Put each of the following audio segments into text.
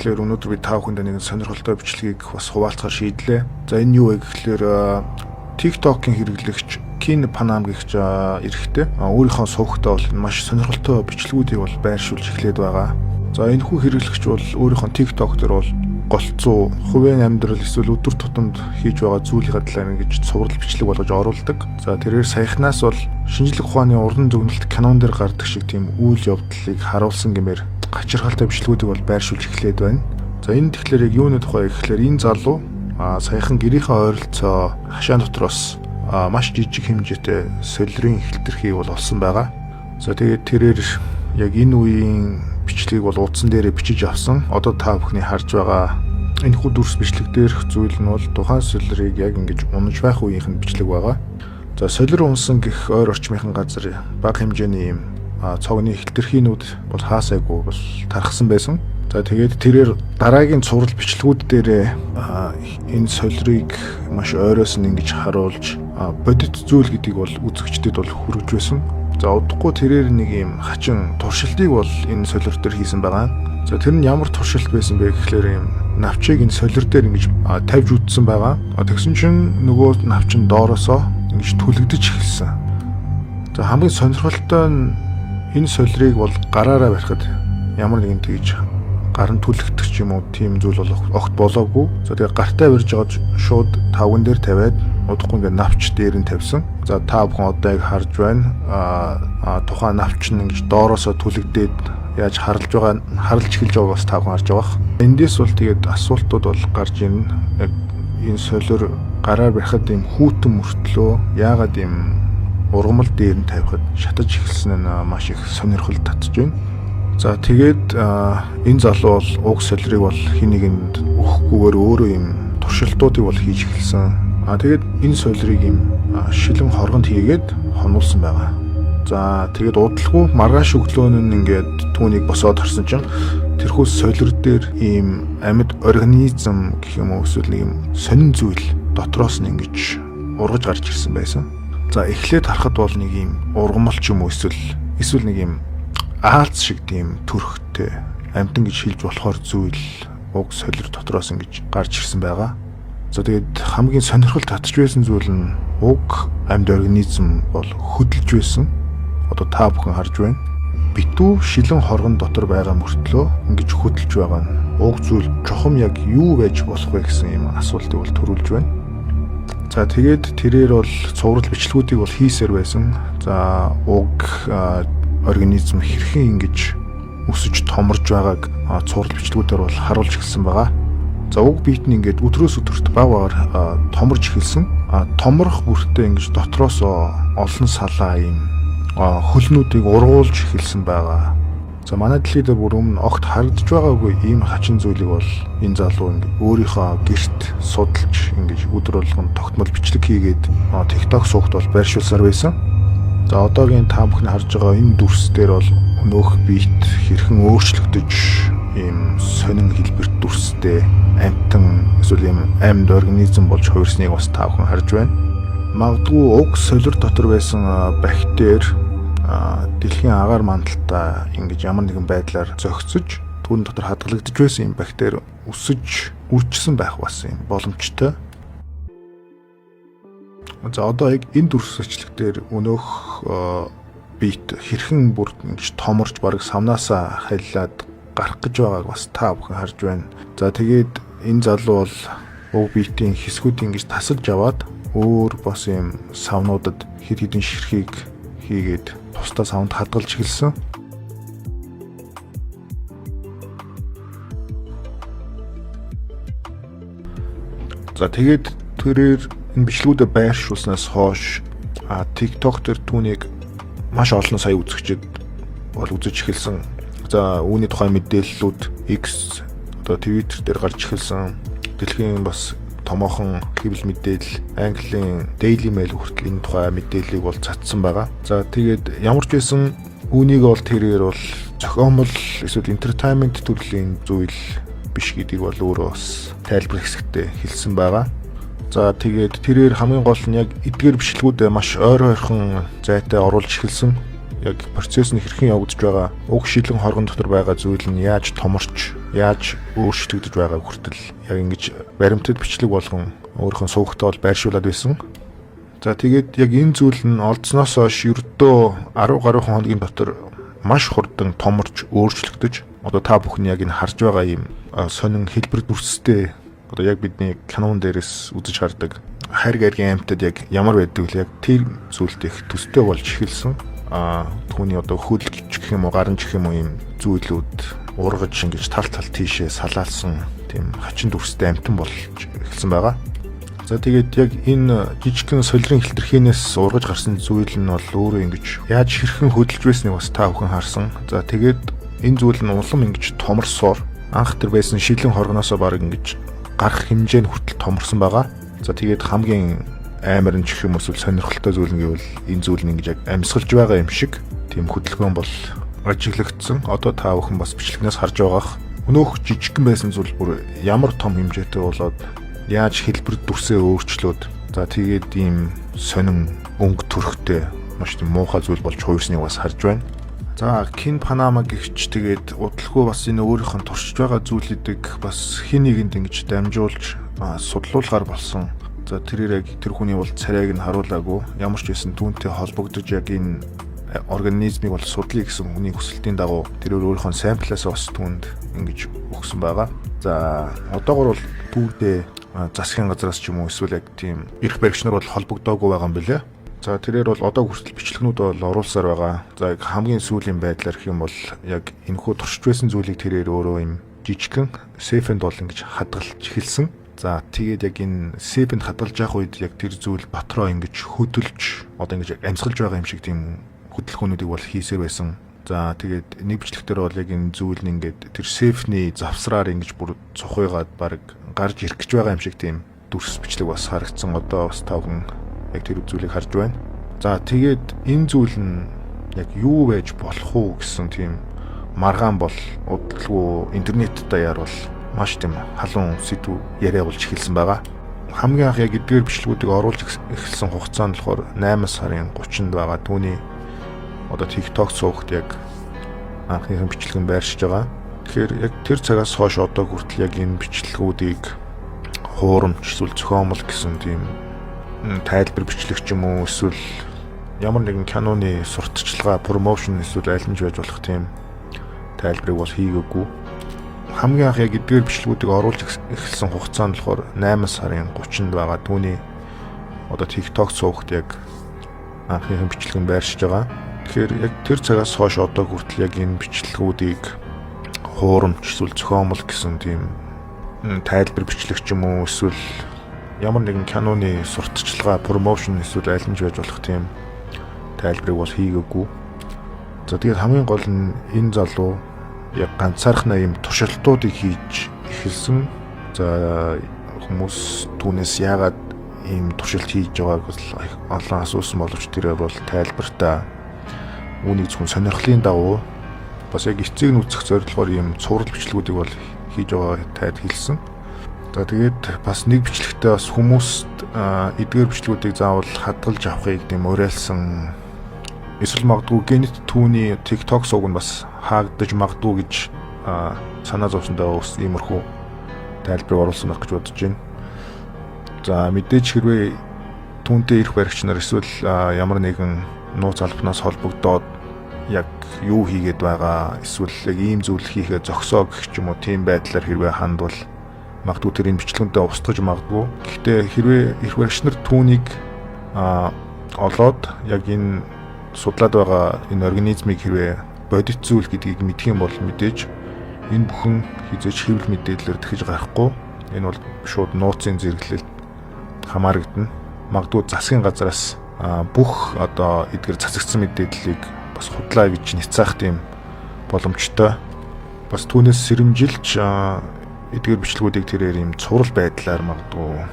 Тэгэхээр өнөөдөр би та бүхэндээ нэгэн сонирхолтой бичлэгийг бас хуваалцахаар шийдлээ. За энэ юу вэ гэхлээр TikTok-ийн хэрэглэгч Кин Панам гэгч эрэгтэй өөрийнхөө сувгтаа бол маш сонирхолтой бичлэгүүдийг бол байршуулж эхлээд байгаа. За энэ хүү хэрэглэгч бол өөрийнхөө TikTok дээр бол голцоо хувийн амьдрал эсвэл өдөр тутамд хийж байгаа зүйлийнхаа талаар ингэж цуврал бичлэг болгож оруулдаг. За тэрээр саяхнаас бол шинжлэх ухааны уран зөгнөлт кинон дээр гардаг шиг тийм үйл явдлыг харуулсан гэмээр гачирхалтай бичлэгүүдийг бол байршуулж эхлээд байна. За энэ тэгэхээр яг юуны тухай гэхлээр энэ залуу саяхан гэрийнхээ ойролцоо хашаан дотроос маш жижиг хэмжээтэй солирын хилтерхийг бол олсон байгаа. За тэгээд тэрээр яг энэ үеийн бичлэгийг бол утсан дээрээ бичиж авсан. Одоо та бүхний харж байгаа энэхүү дүрс бичлэг дээрх зүйл нь бол тухайн солирыг яг ингэж унаж байх үеийнх нь бичлэг байгаа. За солир унсан гэх ойр орчмынхан газар бага хэмжээний ийм цогны хилтерхийнүүд бол хаасайгүй бол тархсан байсан. За тэгээд тэрээр дараагийн цуврал бичлэгүүд дээрээ энэ солирыг маш ойроос нь ингэж харуулж бодит зүйл гэдгийг бол үзэгчдэд бол хүргэж байсан. За удахгүй тэрээр нэг юм хачин туршилтыг бол энэ солир дээр хийсэн байгаа. За тэр нь ямар туршилт байсан бэ гэхлээр юм навчийг энэ солир дээр ингэж тавьж үтсэн байгаа. Тэгсэн чинь нөгөө навч нь доороосоо ингэж түлэгдэж эхэлсэн. За хамгийн сонирхолтой нь энэ солирыг бол гараараа барихад ямар нэгэн тэгж гар нь түлэгдэх ч юм уу тийм зүйл бол огт болоогүй. За тэгээ гартаа барьж байгаад шууд тавган дээр тавиад удахгүй ингээ навч дээр нь тавьсан. За та бүхэн одоо яг харж байна. Тухайн навч нь ингэж доороосоо түлэгдээд яаж харалж байгаа харалж эхэлж байгааг бас та бүхэн харж байгаа бах. Эндээс бол тэгээд асуултууд бол гарч ирнэ. Яг энэ солир гараар барихад ийм хүүтэн мөртлөө яагаад ийм ургамал дээр нь тавихад шатаж эхэлсэн нь маш их сонирхол татж байна. За тэгээд энэ залуу бол уг солирыг бол хин нэгэнд өгөхгүйгээр өөрөө ийм туршилтуудыг бол хийж эхэлсэн. Тэгээд энэ солирыг ийм шилэн хоргонд хийгээд хонуулсан байгаа. За тэгээд удалгүй маргааш өглөө нь ингээд түүнийг босоод харсан чинь тэрхүү солир дээр ийм амьд организм гэх юм уу эсвэл нэг юм сонин зүйл дотроос нь ингэж ургаж гарч ирсэн байсан. За эхлээд харахад бол нэг ийм ургамал ч юм уу эсвэл нэг ийм аалз шиг тийм төрхтэй амьтан гэж хэлж болохоор зүйл уг солир дотроос ингэж гарч ирсэн байгаа. За тэгээд хамгийн сонирхол татж байсан зүйл нь уг амьд организм бол хөдөлж байсан. Одоо та бүхэн харж байна. Битүү шилэн хоргон дотор байгаа мөртлөө ингэж хөдөлж байгаа нь уг зүйл чухам яг юу байж болох вэ гэсэн юм асуултыг бол төрүүлж байна. За тэгээд тэрээр бол цуврал бичлэгүүдийг бол хийсээр байсан. За уг организм хэрхэн ингэж өсөж томорж байгааг цуврал бичлэгүүдээр бол харуулж эхэлсэн байгаа. За уг биет нь ингээд өдрөөс өдөрт баг багаар томорж эхэлсэн. Томрох бүртээ ингэж дотроос олон салаа ийм хөлнүүдийг ургуулж эхэлсэн байгаа. За манай дэлхий дээр бүр өмнө огт харагдаж байгаагүй ийм хачин зүйлийг бол энэ залуу ингээд өөрийнхөө гэрт судалж ингэж өдөр болгон тогтмол бичлэг хийгээд TikTok сувгт бол байршуулсаар байсан. За одоогийн та бүхэн харж байгаа энэ дүрс дээр бол өнөөх биет хэрхэн өөрчлөгдөж ийм сонин хэлбэрт дүрстэй амьтан эсвэл ийм амьд организм болж хувирсныг бас та бүхэн харж байна. Магадгүй уг солир дотор байсан бактери дэлхийн агаар мандалтай ингэж ямар нэгэн байдлаар зохицож түүн дотор хадгалагдаж байсан юм бактери өсөж үржсэн байх бас юм боломжтой. За одоо яг энэ дүрс бичлэг дээр өнөөх биет хэрхэн бүр ингэж томорч бараг самнаасаа халилаад гарах гэж байгааг бас та бүхэн харж байна. За тэгээд энэ залуу бол уг биетийн хэсгүүдийг ингэж тасалж аваад өөр бас юм савнуудад хэд хэдэн ширхийг хийгээд тусдаа савнд хадгалж эхэлсэн. За тэгээд тэрээр энэ бичлэгүүдээ байршуулснаас хойш TikTok дээр түүнийг маш олон сая үзэгчид бол үзэж эхэлсэн. За үүний тухай мэдээллүүд X одоо Twitter дээр гарч эхэлсэн. Дэлхийн бас томоохон хэвлэл мэдээлэл Английн Daily Mail хүртэл энэ тухай мэдээллийг бол цацсан байгаа. За тэгээд ямар ч байсан үүнийг бол тэрээр бол зохиомл эсвэл entertainment төрлийн зүйл биш гэдгийг бол өөрөө бас тайлбар хэсэгтээ хэлсэн байгаа. За тэгээд тэрээр хамгийн гол нь яг эдгээр бичлэгүүдээ маш ойр ойрхон зайтай оруулж эхэлсэн. Яг процесс нь хэрхэн явагдаж байгаа, уг шилэн хоргон дотор байгаа зүйл нь яаж томорч Яаж өөрчлөгдөж байгааг хүртэл яг ингэж баримтат бичлэг болгон өөрийнхөө сувагтаа бол байршуулад байсан. За, тэгээд яг энэ зүйл нь олдсноос хойш ердөө 10 гаруй хоногийн дотор маш хурдан томорч өөрчлөгдөж, одоо та бүхэн яг энэ харж байгаа ийм сонин хэлбэр дүрстэй, одоо яг бидний кинон дээрээс үзэж хардаг хайр гаригийн амьтад яг ямар байдаг вэ, яг тэр зүйлд их төстэй болж эхэлсэн. Түүний одоо хөлж гэх юм уу, гаранж гэх юм уу, ийм зүйлүүд ургаж ингэж тал тал тийшээ салаалсан тийм хачин дүрстэй амьтан болж эхэлсэн байгаа. За, тэгээд яг энэ жижигхэн солирын хилтерхийнээс ургаж гарсан зүйл нь бол өөрөө ингэж яаж хэрхэн хөдөлж байсныг бас та бүхэн харсан. За, тэгээд энэ зүйл нь улам ингэж томорсоор анх тэр байсан шилэн хоргоноосоо баг ингэж гарах хэмжээ нь хүртэл томорсон байгаа. За, тэгээд хамгийн амар нь ч гэх юм эсвэл сонирхолтой зүйл нь гэвэл энэ зүйл нь ингэж яг амьсгалж байгаа юм шиг тийм хөдөлгөөн бол ажиглагдсан. Одоо та бүхэн бас бичлэгнээс харж байгаах, өнөөх жижигхэн байсан зүйл бүр ямар том хэмжээтэй болоод, яаж хэлбэр дүрсээ өөрчлөөд, за тэгээд ийм сонин өнгө төрхтэй маш тийм муухай зүйл болж хувирсныг бас харж байна. За, Кин Панама гихч тэгээд удалгүй бас энэ өөрийнх нь туршиж байгаа зүйлүүдийг бас хэн нэгэнд ингэж дамжуулж судлуулгаар болсон. За, тэрээр яг тэр хүний бол царайг нь харуулаагүй. Ямар ч байсан түүнтэй холбогдож яг энэ организмыг бол судлая гэсэн хүний хүсэлтийн дагуу тэрээр өөрийнхөө sample аас бас түүнд ингэж өгсөн байгаа. За, одоогор бол түүнтэй засгийн газраас ч юм уу эсвэл яг тийм эрх баригч нар бол холбогдоогүй байгаа юм билээ. За, тэрээр бол одоо хүртэл бичлэгнүүд бол оруулсаар байгаа. За, яг хамгийн сүүлийн байдлаар гэх юм бол яг энэхүү туршиж байсан зүйлийг тэрээр өөрөө юм жижигхэн safe энд бол ингэж хадгалж эхэлсэн. За, тэгээд яг энэ safe энд хадгалж явах үед яг тэр зүйл дотроо ингэж хөдөлж, одоо ингэж амьсгалж байгаа юм шиг тийм хөдөлгөөнүүдийг бол хийсээр байсан. За, тэгээд нэг бичлэг дээр бол яг энэ зүйл нь ингээд тэр safe ний завсраар ингэж бүр цухуйгаад баг гарч ирэх гэж байгаа юм шиг тийм дүрс бичлэг бас харагдсан. Одоо бас та бүхэн яг тэр зүйлийг харж байна. За, тэгээд энэ зүйл нь яг юу байж болох уу гэсэн тийм маргаан бол удалгүй интернет даяар бол маш тийм халуун сэдэв яриа болж эхэлсэн байгаа. Хамгийн анх яг эдгээр бичлэгүүдийг оруулж эхэлсэн хугацаа нь болохоор 8 сарын 30-нд байгаа. Түүний одоо TikTok сувагт яг анхныхын бичлэг нь байршиж байгаа. Тэгэхээр яг тэр цагаас хойш одоо хүртэл яг энэ бичлэгүүдийг хуурамч эсвэл зохиомол гэсэн тийм тайлбар бичлэг ч юм уу, эсвэл ямар нэгэн киноны сурталчилгаа, promotion эсвэл аль нь ч байж болох тийм тайлбарыг бол хийгээгүй. Хамгийн анх яг эдгээр бичлэгүүдийг оруулж эхэлсэн хугацаа нь болохоор 8 сарын 30-нд байгаа. Түүний одоо TikTok сувагт яг анхныхын бичлэг нь байршиж байгаа. Тэгэхээр яг тэр цагаас хойш одоо хүртэл яг энэ бичлэгүүдийг хуурамч эсвэл зохиомол гэсэн тийм тайлбар бичлэг ч юм уу, эсвэл ямар нэгэн киноны сурталчилгаа, promotion эсвэл аль нь ч байж болох тийм тайлбарыг бол хийгээгүй. За, тэгээд хамгийн гол нь энэ залуу яг ганцаархнаа ийм туршилтуудыг хийж эхэлсэн. За, хүмүүс түүнээс яагаад ийм туршилт хийж байгааг бол олон асуусан боловч тэр бол тайлбартаа үүнийг зөвхөн сонирхлын дагуу, бас яг эцсийг нь үзэх зорилгоор ийм цуврал бичлэгүүдийг бол хийж байгаа таад хэлсэн. За, тэгээд бас нэг бичлэгтээ бас хүмүүст эдгээр бичлэгүүдийг заавал хадгалж авахыг тийм уриалсан. Эсвэл магадгүй гэнэт түүний TikTok сувг нь бас хаагдаж магадгүй гэж санаа зовсондоо бас иймэрхүү тайлбарыг оруулсан байх гэж бодож байна. За, мэдээж хэрвээ түүнтэй эрх баригч нар эсвэл ямар нэгэн нууц албанаас холбогдоод яг юу хийгээд байгаа, эсвэл яг ийм зүйл хийхээ зогсоо гэх ч юм уу, тийм байдлаар хэрвээ хандвал магадгүй тэр энэ бичлэгэндээ устгаж магадгүй. Гэхдээ хэрвээ эрх баригч нар түүнийг олоод яг энэ судлаад байгаа энэ организмыг хэрвээ бодит зүйл гэдгийг мэдэх юм бол мэдээж энэ бүхэн хэзээ ч хэвлэл мэдээлэлээр дахиж гарахгүй. Энэ бол шууд нууцын зэрэглэлд хамаарагдана. Магадгүй засгийн газраас бүх одоо эдгээр цацагдсан мэдээллийг бас худлаа гэж няцаах тийм боломжтой. Бас түүнээс сэрэмжилж эдгээр бичлэгүүдийг тэрээр ийм цуврал байдлаар магадгүй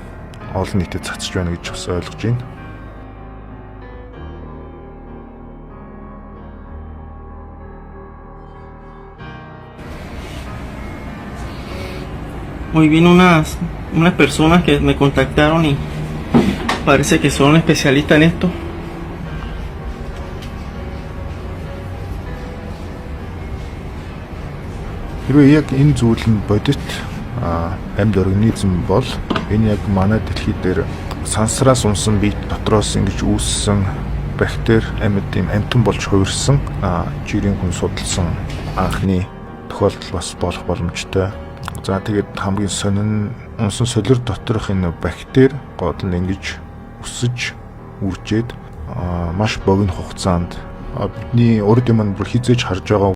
олон нийтэд цацж байна гэж бас ойлгож байна. Hoy vino unas personas que me contactaron y parece que son especialistas en esto. Хэрвээ яг энэ зүйл нь бодит амьд организм бол энэ яг манай дэлхий дээр сансраас унсан бие дотроос ингэж үүссэн бактери амьд юм амьтан болж хувирсан жирийн хүн судалсан анхны тохиолдол бас болох боломжтой. За, тэгээд хамгийн сонин унсан солир доторх энэ бактери гол нь ингэж өсөж үржээд маш богино хугацаанд бидний урд өмнө бүр хэзээ ч харж байгаа